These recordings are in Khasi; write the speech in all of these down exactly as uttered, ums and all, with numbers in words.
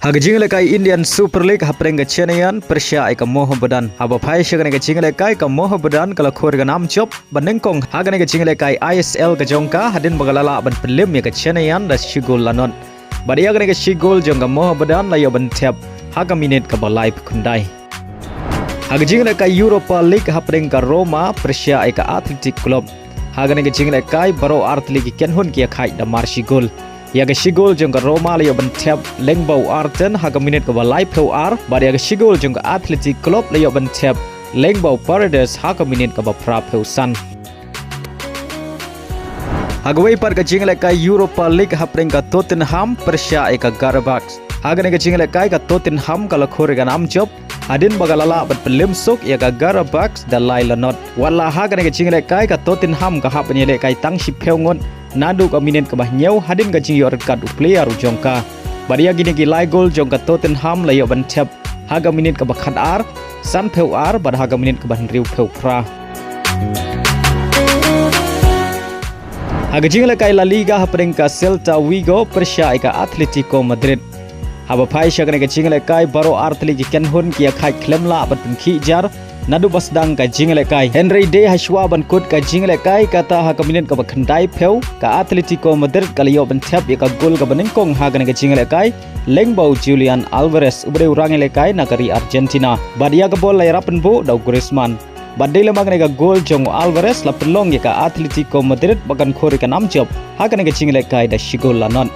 Ha ka jinglehkai Indian Super League hapdeng ka Chennaiyin pyrshah ïa ka Mohammedan. Haba phai sha kane ka jinglehkai ka Mohammedan ka la khur ïa ka nam jop ba nyngkong ha kane ka jinglehkai I S L ka jong ka hadien ba ka la lah ban pynlem ïa ka Chennaiyin da shi gol la nod. Bad ïa kane ka shi gol jong ka Mohammedan la ïoh ban thep ha ka minit kaba laiphew khyndai. Ha ka jinglehkai Europa League hapdeng ka Roma pyrshah ïa ka Athletic Club. Ha kane ka jinglehkai baroh artylli ki kynhun ki ïakhaid da mar shi gol. Ïa ka shi gol jong ka Roma la ïoh ban thep lyngba u Arten ha ka minit kaba laiphew ar, bad ïa ka shi gol jong ka Athletic Club la ïoh ban thep lyngba u Paredes ha ka minit kaba phraphew san. Ha kawei pat ka jinglehkai Europa League hapdeng ka Tottenham pyrshah ïa ka Qarabağ. Ha kane ka jinglehkai ka Tottenham ka la khur ïa ka nam jop hadien ba ka la lah ban pynlem suk ïa ka Qarabağ da lai la nod. Wat la ha kane ka jinglehkai ka Tottenham ka hap ban ïalehkai tang shiphew ngut naduh ka minit kaba hynñiew hadien ka jingïoh red card u player u jong ka. Bad ïa kine ki lai gol jong ka Tottenham la ïoh ban thep ha ka minit kaba khatar, sanphew ar bad ha ka minit kaba hynriewphew phra. Ha ka jinglehkai La Liga hapdeng ka Celta Vigo pyrshah ïa ka Atletico Madrid. Haba phai sha kane ka jinglehkai baroh artylli ki kynhun ki ïakhaid khlem lah ban pynkhih jar naduh ba sdang ka jinglehkai. Hynrei dei hashwa ban kut ka jinglehkai kata ha ka minit kaba khyndaiphew ka Atletico Madrid ka la ïoh ban thep ïa ka gol kaba nyngkong ha kane ka jinglehkai lyngba u Julian Alvarez uba dei u rangïalehkai na ka ri Argentina. Bad ïa ka bol la ïarap pynbuh da u Griezmann. Bad dei lem ha kane ka gol jong u Alvarez la pynlong ïa ka Atletico Madrid ba kan khur ïa ka nam jop ha kane ka jinglehkai da shi gol la nod.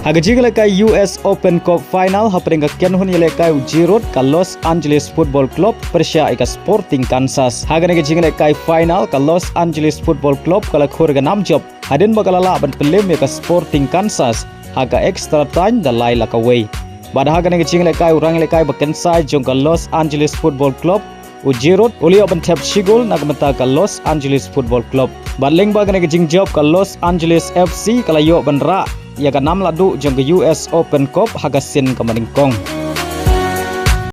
Ha ka jinglehkai U S Open Cup Final hapdeng ka kynhun ïalehkai u Giroud ka Los Angeles Football Club pyrshah ïa ka Sporting Kansas. Ha kane ka jinglehkai final ka Los Angeles Football Club ka la khur ïa ka nam jop hadien ba ka la lah ban pynlem ïa ka Sporting Kansas ha ka extra time da lai la kawei. Bad ha kane ka jinglehkai u rangïalehkai ba kynsai jong ka Los Angeles Football Club u Giroud u la ïoh ban thep shi gol na ka bynta ka Los Angeles Football Club. Bad lyngba kane ka jingjop ka Los Angeles F C ka la ïoh ban rah ïa ka nam lahduh jong ka U S Open Cup ha ka sien kaba nyngkong.